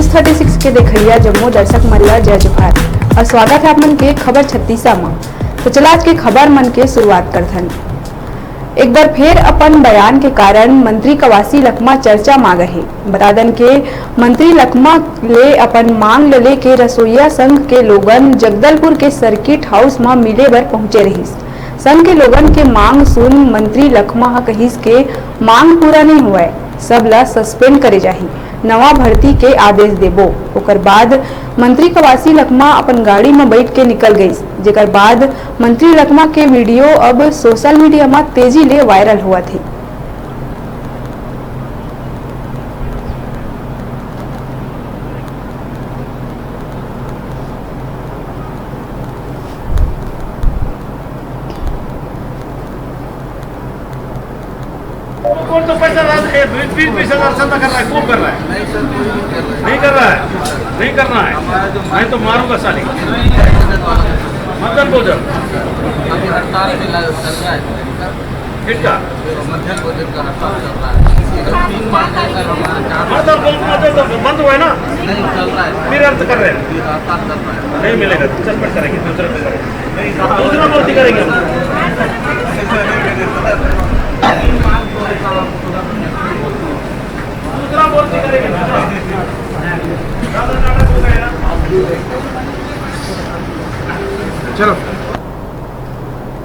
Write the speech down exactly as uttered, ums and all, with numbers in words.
Thirty six के देखइया जम्मो दर्शक मन ला जय जोहार अउ स्वागत हे आप मन के खबर छत्तीसा म। तो चला आज के खबर मन के शुरुआत करथन। एक बार फेर अपन बयान के कारण मंत्री कवासी लखमा चर्चा म आ गए हे। बता दन के मंत्री लखमा ले अपन मांग ले लेके रसोईया संघ के लोगन जगदलपुर के सर्किट हाउस म मिले बर पहुंचे रहिस। संघ के लोगन के मांग सुन मंत्री लखमा ह कहिस के मांग पूरा नइ होवय, सब ला सस्पेंड करे जाही, नवा भर्ती के आदेश देबो। ओकर बाद मंत्री कवासी लखमा अपन गाड़ी म बइठ के निकल गइस, जेकर बाद मंत्री लखमा के वीडियो अब सोशल मीडिया म तेजी ले वायरल होवत हे। कौन तो पैसा डाल, ए, बीस, बीस, बीस हजार चंदा कर रहा है, खूब कर रहा है। नहीं कर रहा है, नहीं करना है। मैं तो मारूंगा साली। मदन भोजन। अभी हड़ताल चल रहा है। किसका? मध्यान्ह भोजन का हड़ताल चल रहा है। हड़ताल बंद, मध्यान्ह तो बंद हुआ है ना? नहीं, चल रहा है। फिर अर्थ कर रहे हैं। हड़ताल चल रहा है। नहीं मिलेगा, सस्पेंड करेंगे, दूसरे पे करेंगे। दूसरा भर्ती करेंगे हम। दूसरा भर्ती करेंगे। चलो।